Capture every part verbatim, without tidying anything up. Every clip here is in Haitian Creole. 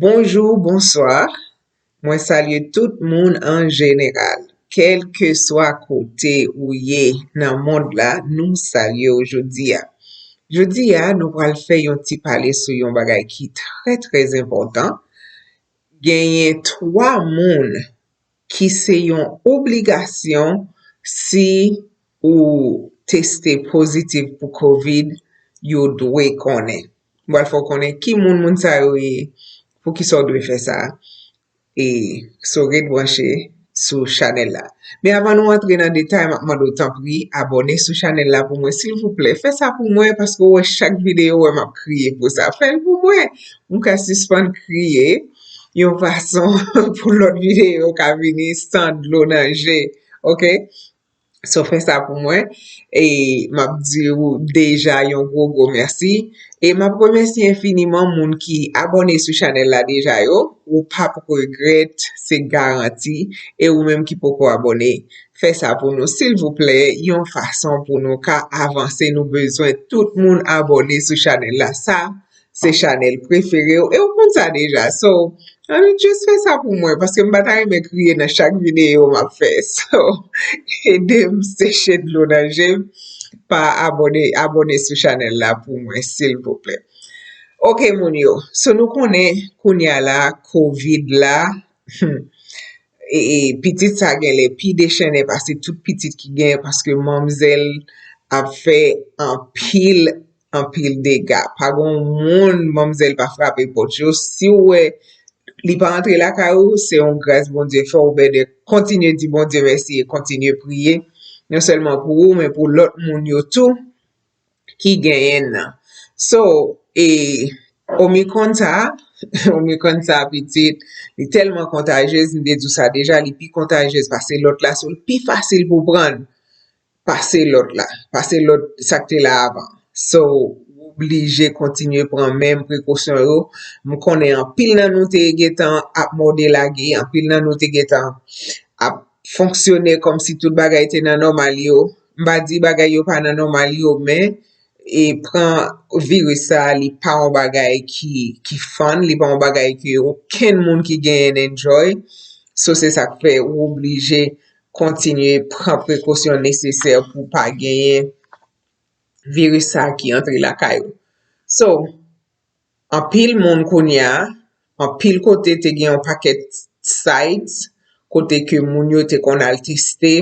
Bonjou, bonswa. Mwen salye tout moun an jeneral. Kèlkeswa kote ou ye nan mond la, nou salye w jodi a. Jodi a, nou pral fè yon ti pale sou yon bagay ki trè, trè enpòtan. Genyen twa moun ki se yon obligasyon si ou teste pozitif pou kovid, yo dwe konnen. M pral fè w konnen ki moun moun sa yo ye, poukisa w dwe fè sa. E so ret branche sou chanèl la. Men avan nou antre nan detay, m ap mande w tanpri abòne sou chanèl la pou mwen, silvouplè. Fè sa pou mwen, paske w wè chak videyo, w wè m ap kriye pou sa. Fè l pou mwen. M ka sispann kriye yon fason pou lòt videyo ka vini san dlo nan je. Oke? So fè sa pou mwen. E m ap di w deja yon gwo, gwo mèsi. E m ap remèsye enfiniman moun ki abòne sou chanèl la deja yo. Ou p ap regrèt, se garanti. E ou menm ki poko abòne, fè sa pou nou, silvouplè, yon fason pou nou ka avanse. Nou bezwen tout moun abòne sou chanèl la. Sa, se chanèl prefere w. E w konn sa deja. So, ann jis fè sa pou mwen, paske m pa ta renmen kriye nan chak videyo m ap fè. So, ede m seche dlo nan je m pa abòne, abòne sou chanèl la pou mwen, silvouplè. Oke, moun yo. So, nou konnen kounye a la, kovid la, hmm, e, e pitit sa genlè pi dechennen pase tout pitit ki genyen, paske manmzèl ap fè anpil, anpil dega. Pa gen yon moun manmzèl pa frape pòt yo. Si w wè li pa antre lakay ou, se yon gras Bondye fè w, bèdè kontinye di Bondye mèsi e kontinye priye. Non sèlman pou ou, men pou lòt moun yo tou ki genyen nan. So, e Omicron sa, Omicron sa pitit, li tèlman kontajyez, m te di w sa deja, li pi kontajyez pase lòt la, so l pi fasil pou pran l pase lòt la, pase lòt sa k te la avan. So, w oblije kontinye pran menm prekosyon yo. M konnen anpil nan nou te gentan ap mòde lage, anpil nan nou te gentan ap fonksyone kòmsi tout bagay te nan nòmal yo. M pa di bagay yo pa nan nòmal yo, men e pran viris sa, li pa yon bagay ki, ki fun, li pa yon bagay ke okenn moun ki genyen enjoy. So, se sa k fè ou oblije kontinye pran prekosyon nesesè pou pa genyen viris sa ki antre lakay ou. So, anpil moun kounye a, anpil kote te gen yon pakèt sites kote ke moun yo te konn al teste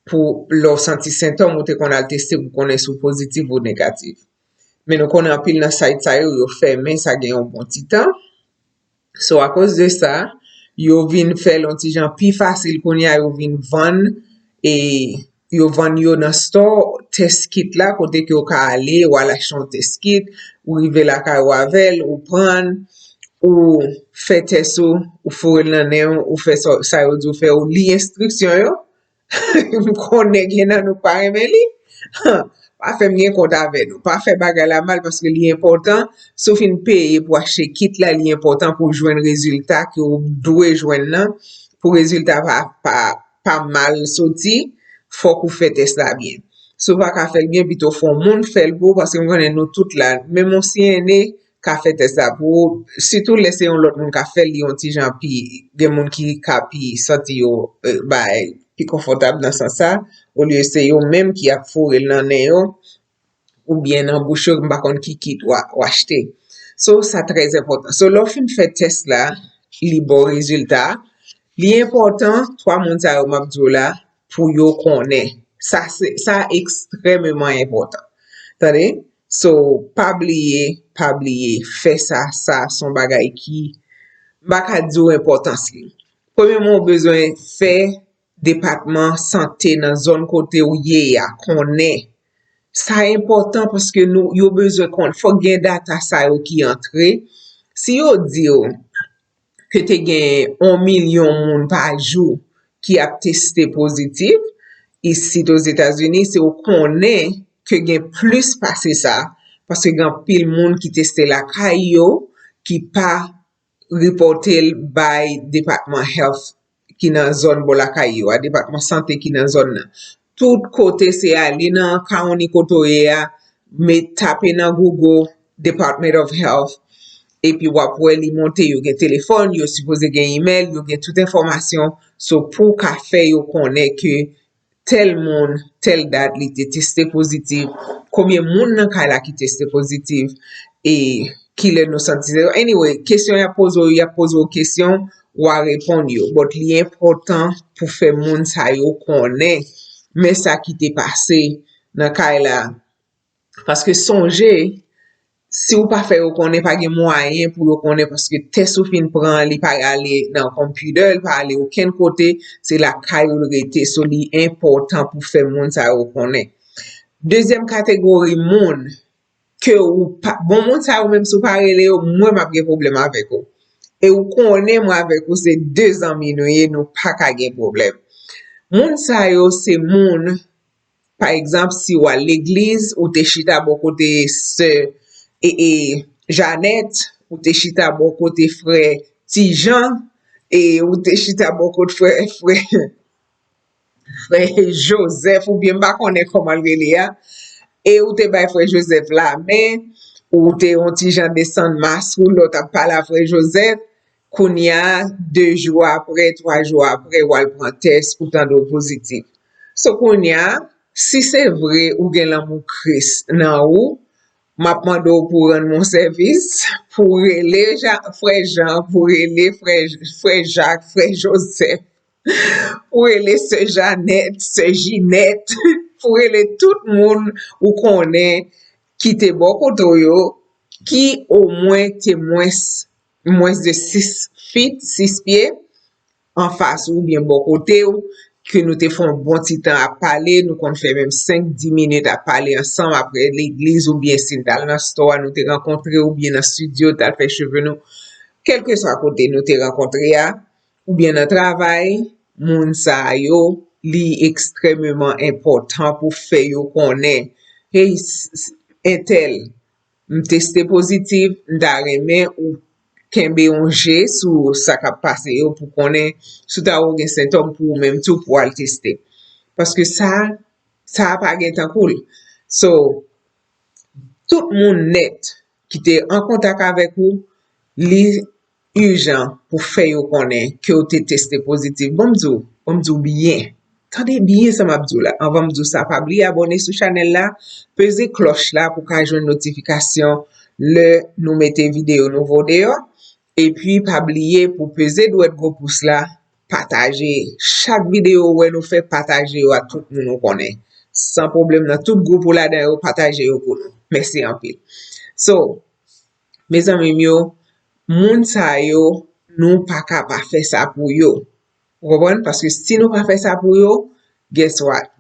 pou lè w santi sentòm, ou te konn al teste pou konnen si w pozitif ou negatif. Men nou konnen anpil nan site sa yo, yo fèmen, sa gen yon bon ti tan. So, akoz de sa, yo vin fè l yon ti jan pi fasil kounye a, yo vin vann, e yo vann yo nan store, test kit la, kote ke w ka ale, w al achte yon test kit, ou rive lakay ou avè l, ou pran l, ou fè test ou, ou foure l nan nen w, ou fè sa, sa yo di w fè, ou li enstriksyon yo. M konnen gen nan nou k pa renmen li. Pa fè m gen kont avè nou. Pa fè bagay la mal paske li enpòtan. Si w fin peye pou achte kit la, li enpòtan pou w jwenn rezilta ke w dwe jwenn nan. Pou rezilta pa, pa, pa mal soti, fòk ou fè tès la byen. Si w pa ka fè l byen, pito fè yon moun fè l pou ou, paske m konnen nou tout la, menm yon C N A ka fè tès la pou ou, sitou lè se yon lòt moun ka fè l, li yon ti jan pi, gen moun ki ka pi santi yo, eh, bay, pi konfòtab nan sans sa, olye se yo menm ki ap foure l nan nen yo, oubyen nan bouch yo, m pa konn ki kit w a, w achte. So, sa trè enpòtan. So, lè w fin fè tès la, li ba w rezilta, li enpòtan, twa moun sa yo m ap di w la, pou yo konnen. Sa, se, sa ekstrèmeman enpòtan. Tande? So, pa bliye, pa bliye, fè sa, sa se yon bagay ki, m pa ka di w enpòtans li. Premyèman, ou bezwen fè depatman sante nan zòn kote w ye a konnen. Sa enpòtan paske nou, yo bezwen konn, fòk gen data sa yo ki antre. Si yo di w ke te gen yon milyon moun pa jou ki ap teste pozitif, isit Ozetazini, se w konnen ke gen plis pase sa, paske gen anpil moun ki teste lakay yo, ki pa repòte l bay depatman health ki nan zòn bò lakay yo a, depatman sante ki nan zòn nan. Tout kote se ale nan kawoni kote w ye a, met tape nan Google Department of Health, epi w ap wè li monte, yo gen telefòn, yo sipoze gen imèl, yo gen tout enfòmasyon. So, pou w ka fè yo konnen ke tèl moun, tèl dat, li te teste pozitif, konbyen moun nan kay la ki teste pozitif, e kilè nou santi se yo. Anyway, kesyon y ap poze w, y ap poze w kesyon, w a reponn yo. But li enpòtan pou fè moun sa yo konnen, men sa ki te pase nan kay la. Paske sonje, si w pa fè yo konnen, pa gen mwayen pou yo konnen, paske tès ou fin pran, li pa ale nan konpitè, li pa ale okenn kote, se lakay ou l rete. So, li enpòtan pou fè moun sa yo konnen. Dezyèm kategori moun ke ou pa, bon, moun sa yo menm, si w pa rele yo, mwen m ap gen pwoblèm avèk ou. E ou konnen mwen avèk ou se de zanmi nou ye, nou pa ka gen pwoblèm. Moun sa yo se moun, pa egzanp, si w al legliz, ou te chita bò kote sè e, e Janèt, ou te chita bò kote frè Tijan, e ou te chita bò kote frè, frè, frè Jozèf, oubyen m pa konnen kòman l rele a, e ou te bay frè Jozèf lamen, ou te yon ti jan desann mask ou, lè w t ap pale a frè Jozèf, kounye a, de jou apre, twa jou apre, w al pran tès, ou tande w pozitif. So, kounye a, si se vre ou gen lanmou Kris nan ou, m ap mande w pou w rann mwen sèvis, pou w rele Ja-, frè Jan, pou w rele frè, frè Jak, frè Jozèf, pou w rele sè Janèt, sè Jinèt, pou w rele tout moun ou konnen ki te bò kote w yo, ki omwen te mwens, mwens de sis fit, sis pye, anfas ou oubyen bò kote w, ke nou te fè yon bon ti tan ap pale, nou konn fè menm senk, dis minit ap pale ansanm apre legliz oubyen si n t al nan store, nou te rankontre oubyen nan studio, t al fè cheve nou, kèlkeswa kote nou te rankontre a, oubyen nan travay, moun sa yo, li ekstrèmeman enpòtan pou fè yo konnen, hey, s-, s-, entèl, m teste pozitif, m ta renmen ou kenbe yon je sou sa k ap pase yo pou konnen si w ta wè w gen sentòm pou ou menm tou pou w al teste. Paske sa, sa a pa gen tankou l. So, tout moun nèt ki te an kontak avèk ou, li ijan pou fè yo konnen ke w te teste pozitif. Ban m di w, ban m di w byen. Tande byen sa m ap di w la. Anvan m di w sa, pa bliye abòne sou chanèl la, peze klòch la pou w ka jwenn notifikasyon lè nou mete videyo nouvo deyò. Epi, pa bliye pou peze dwèt gwo pous la, pataje. Chak videyo ou wè nou fè, pataje yo ak tout moun ou konnen. San pwoblèm nan tout gwoup ou ladan yo, pataje yo pou nou. Mèsi anpil. So, mezanmi m yo, moun sa yo, nou pa ka pa fè sa pou yo. Ou konprann? Paske si nou pa fè sa pou yo, guess what?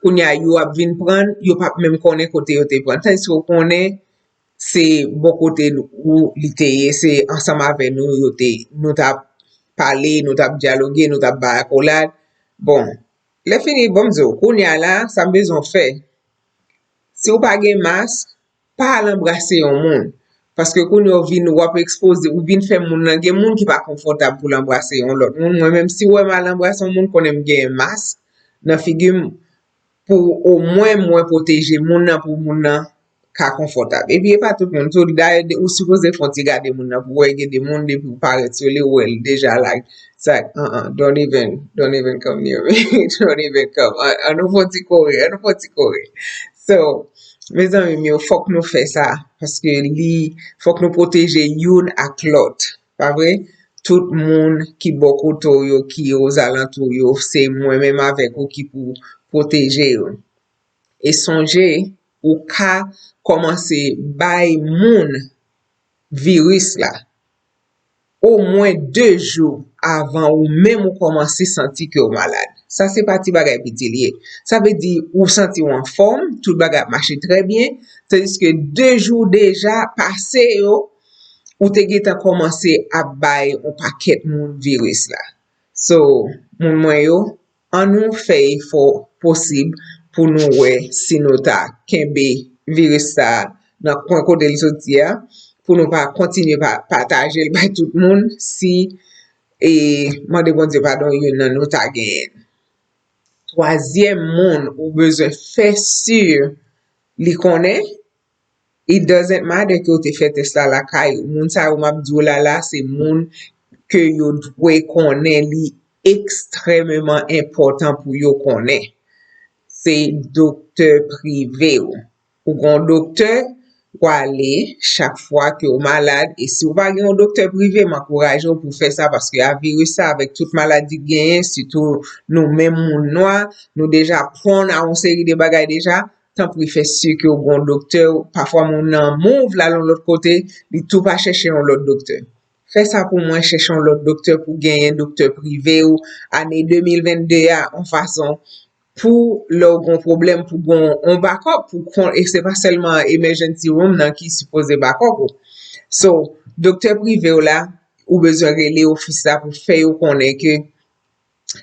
Kounye a, yo ap vin pran, yo p ap menm konnen kote yo te pran. Tandiske w konnen, se bò kote ou li te ye, se ansanm avè nou, yo te, nou t ap pale, nou t ap dyaloge, nou t ap bay akolad. Bon, lè fini, bon, m di w, kounye a la, sa m bezwen w fè. Si w pa gen mask, pa al anbrase yon moun. Paske kounye a w vin, w ap ekspoze, ou vin fè moun nan, gen moun ki pa konfòtab pou l anbrase yon lòt moun. Mwen menm, si w wè m al anbrase yon moun, konnen m gen mask nan figi m pou omwen mwen pwoteje moun nan, pou moun nan ka konfòtab. Epi e pa tout moun tou, dayè, de- ou sipoze fè yon ti gade moun nan pou wè, gen de moun depi w parèt sou li, ou wè l deja la. Sa, uh-uh, don't even, don't even come near me. Don't even come. An, an nou fè yon ti kore, an nou fè yon ti kore. So, mezanmi m yo, fòk nou fè sa, paske li, fòk nou pwoteje youn ak lòt, pa vre? Tout moun ki bò kote w yo, ki ozalantou w yo, se mwen menm avèk ou ki pou pwoteje yo. E sonje, ou ka kòmanse bay moun viris la omwen de jou avan ou menm ou kòmanse santi ke w malad. Sa se pa ti bagay piti l ye. Sa vle di ou santi w anfòm, tout bagay ap mache trè byen, tandiske de jou deja pase yo, ou te gentan kòmanse ap bay yon pakèt moun viris la. So, moun mwen yo, an nou fè efò posib pou nou wè si nou ta kenbe viris sa a nan kwen kote l soti a, pou nou pa kontinye pa, pataje l bay tout moun, si, e, mande Bondye padon, youn nan nou ta genyen l. Twazyèm moun ou bezwen fè si li konnen, It doesn't matter ke w te fè tès la lakay ou. Moun sa yo m ap di w la la, se moun ke yo dwe konnen, li ekstrèmeman enpòtan pou yo konnen. Se doktè prive w. Ou gen yon doktè, w ale chak fwa ke w malad, e si w pa gen yon doktè prive, m ankouraje w pou w fè sa, paske a viris sa, avèk tout maladi k genyen, sitou nou menm moun nwa, nou deja prone a yon seri de bagay deja, tanpri fè si ke w gen yon doktè, pafwa moun nan move l al yon lòt kote, li tou pa chèche yon lòt doktè. Fè sa pou mwen, chèche yon lòt doktè pou genyen doktè prive w, ane de mil vennde a, yon fason pou lè w gen yon pwoblèm, pou gen yon backup, pou kon, e se pa sèlman emergency room nan ki sipoze backup ou. So, doktè prive w la, ou bezwen rele ofis la pou fè yo konnen ke,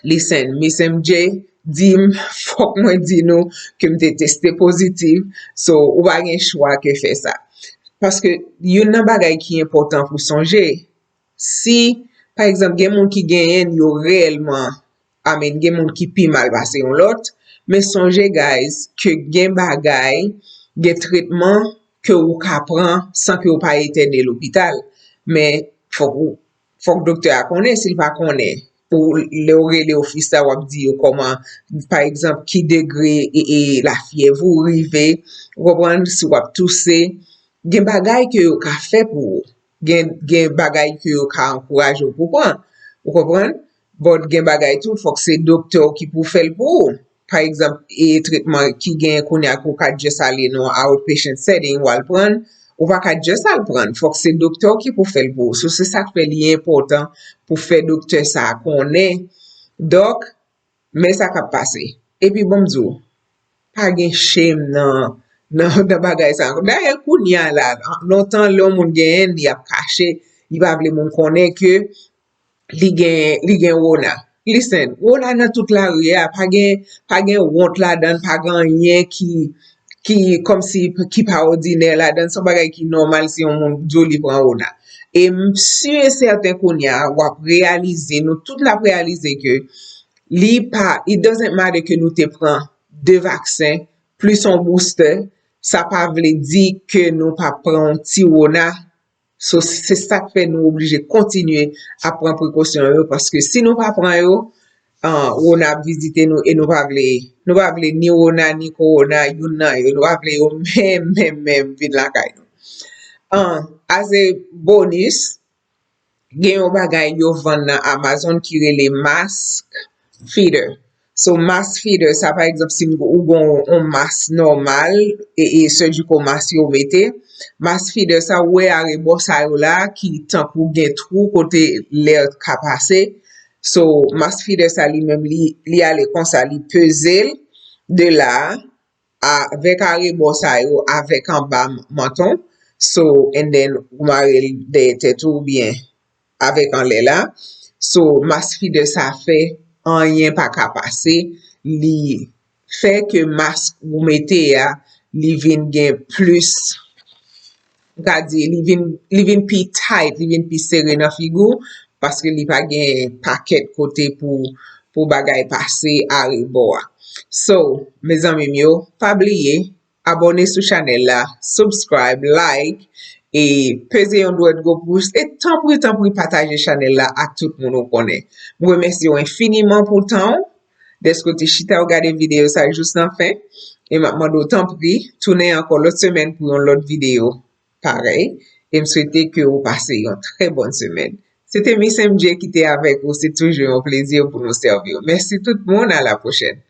listen, Miss M J di m, fòk mwen di nou ke m te teste pozitif, so ou pa gen chwa ke fè sa. Paske youn nan bagay ki enpòtan pou sonje, si, pa egzanp, gen moun ki genyen l, yo reyèlman, I mean, gen moun ki pi mal pase yon lòt, men sonje, guys, ke gen bagay, gen tretman ke ou ka pran san ke ou pa entène lopital. Men fòk ou, fòk doktè a konnen, si l pa konnen, ou, lè w rele ofis la, w ap di yo kòman, pa egzanp, ki degre e, e lafyèv ou rive, ou konprann, si w ap touse, gen bagay ke yo ka fè pou ou. Gen, gen bagay ke yo ka ankouraje w pou pran. Ou konprann? But gen bagay tou, fòk se doktè w ki pou fè l pou ou. Pa egzanp, e tretman ki gen kounye a ke w ka just ale nan outpatient setting, w al pran, ou pa ka just al pran. Fòk se doktè w ki pou fè l pou ou. So, se sa k fè li enpòtan pou fè doktè sa a konnen. Dòk, men sa k ap pase. Epi, bon, m di w, pa gen shame nan, nan, nan bagay sa ankò. Dayè, kounye a la, lontan, lè yon moun genyen l, li ap kache, li pa vle moun konnen ke li gen, li gen Rona. Listen, Rona nan tout lari a, pa gen, pa gen wont ladan l, pa gen anyen ki, ki kòmsi, ki pa òdinè ladan l, se yon bagay ki nòmal si yon moun di w li pran Rona. E m si e sèten kounye a, w ap reyalize, nou tout n ap reyalize ke li pa, it doesn't matter ke nou te pran de vaksen, plis yon booster, sa pa vle di ke nou pa pran yon ti Rona. So, se sa k fè nou oblije kontinye ap pran prekosyon yo, paske si nou pa pran yo, ah, Rona ap vizite nou e nou pa vle, nou pa vle ni Rona ni Kowona, youn nan yo, nou pa vle yo menm, menm, menm vin lakay nou. Ah, as a bonus, gen yon bagay yo vann nan Amazon ki rele mask feeder. So, mask feeder, sa pa egzanp, si ou gen yon mask nòmal, e, e surgical mask yo mete, mask feeder sa, ou wè arebò sa yo la, ki tankou gen twou kote lè ka pase. So, mask feeder sa li menm, li, li ale konsa, li peze l de la, avèk arebò sa yo, avèk anba manton. So, and then, ou mare l dèyè tèt ou, oubyen avèk anlè la. So, mask feeder sa fè, anyen pa ka pase. Li fè ke mask ou mete a, li vin gen plis, m ka di, li vin, li vin pi tight, li vin pi sere nan figi w, paske li pa gen pakèt kote pou, pou bagay pase arebò a. So, mezanmi m yo, pa bliye, abòne sou chanèl la, subscribe, like, e peze yon dwèt gwo pous, e tanpri, tanpri pataje chanèl la ak tout moun ou konnen. M remèsye w enfiniman pou tan w, dèske w te chita w gade videyo sa jous nan fen, e m ap mande w tanpri, tounen ankò lòt semèn pou yon lòt videyo parèy, e m swete ke w pase yon trè bòn semèn. Se te Miss M J ki te avèk ou, se toujou yon plezi pou nou sèvi w. Mèsi tout moun, a la pwochèn.